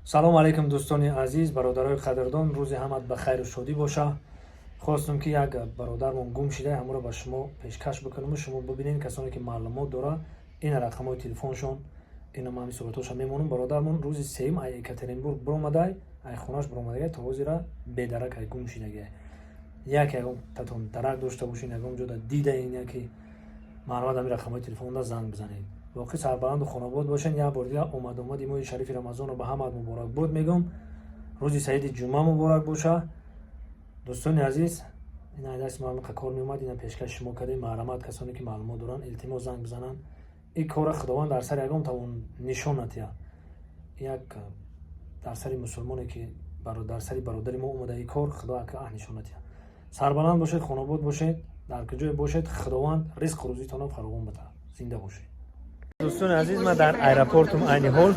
Салому алейкум, дӯстони азиз, бародарои қадрдон. Рӯзи ҳамат ба хайру шодӣ боша. Хостум, ки як бародармон гум шида, ҳамаро ба шумо пешкаш бикунаму шумо бибинед. Касоне ки маълумот дора, ина рақамҳои телефоншон, ина ман ҳами суратҳоша мемонам. Бародармон рӯзи сеюм ай Екатеринбург биромадай, ай хонаш биромадагай, то ҳозира бедарак, ай гум шидагай. Як ягон татон дарак дошта бошин, ягон ҷода дидаин, яки маълумот, ҳами рақамҳои телефонда занг бизанед. Воқеъ сарбаланду хонобод бошен. Як бор дигар омад-омади моҳи шарифи Рамазонро ба ҳамаат муборакбод мегӯм. Рӯзи саиди ҷумъа муборак боша, дӯстони азиз. Ина дасти мо ҳамиқа кор меомад, ина пешкаши шумо кардем. Маҳрамат, касоне ки маълумот доранд, илтимос, занг бизананд. Ин кора Худованд дар сари ягон тавон нишон натиҳад. Як дар сари мусулмоне ки дар сари бародари мо омада ин кор, Худо ака нишон натиҳад. Сарбаланд бошед, хонобод бошед, дар куҷое бошед, Худованд ризқу рӯзитонро фаровон бидиҳад. Зинда бошед, дӯстони азиз. Ман дар аэропортум айни ҳол.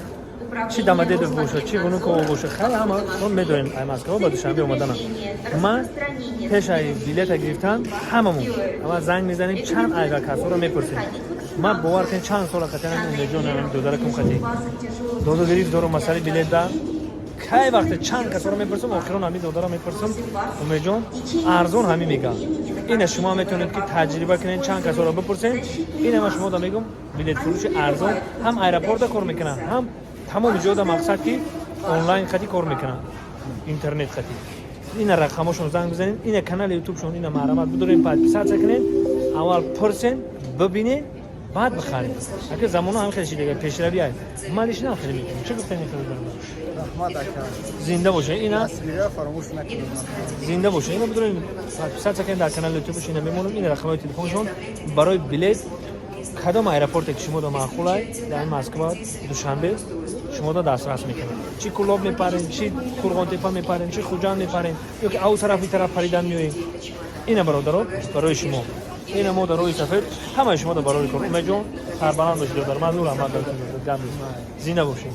Чи Домодедово бошад, чи Внуково бошад, хеле ҳама мо медонем, ай Москва ба Душанбе омаданам. Ман пеш ай билета гирифтан ҳамамон аввал занг мезанем, чанд авиакассаро мепурсем. Ман, бовар кунед, чанд сола қатиан Умеҷон, додаракум қати доду гирифт дорум масъалаи билет да. Кай вақте чанд касоро мепурсам, охирон ҳами додаро мепурсам, Умеҷон арзон ҳами мегӯям. Ина шумо метавонед, ки таҷриба кунед, чанд касоро бипурсед. Ина ман шумо да мегӯм, билетфурӯши арзон ҳам аэропорта кор мекунад, ҳам тамоми ҷода, мақсад ки онлайн хати кор мекунад, интернет хати. Ина рақамошон, занг бизанед. Ина канали ютубшон, ина маҳрамат бидорем, подписаться кунед. Аввал пурсен, бибинед, баъд бихаред. Ака, замона ҳам хеле шидага, пешравӣ ай. Ман лишинам хеле мекунам. Чӣ гуфтани хеле? Раҳмат, ака. Зинда боша. Ина Дастгириро фаромӯш накунед. Зинда боша. Ина бидорем, подписаться кунед дар канали ютубш. Ина мемонам, ина рақамҳои телефоншон. Барои билет кадом аэропорте ки шумо да маъқулай, дар Москва, Душанбе, шумо да дастрас мекунед. Чӣ Кулоб мепарем, чӣ Қурғонтепа мепарем, чӣ Хуҷанд мепарем, ё ки ав тарафи тараф паридан меоем. Ина, бародаро, барои шумо, ина мо дар роҳи сафед, ҳамаи шумо да барои кор. Умедҷон, сарбаланд бошед, додар. Мазур, раҳмат, гап, зинда бошед.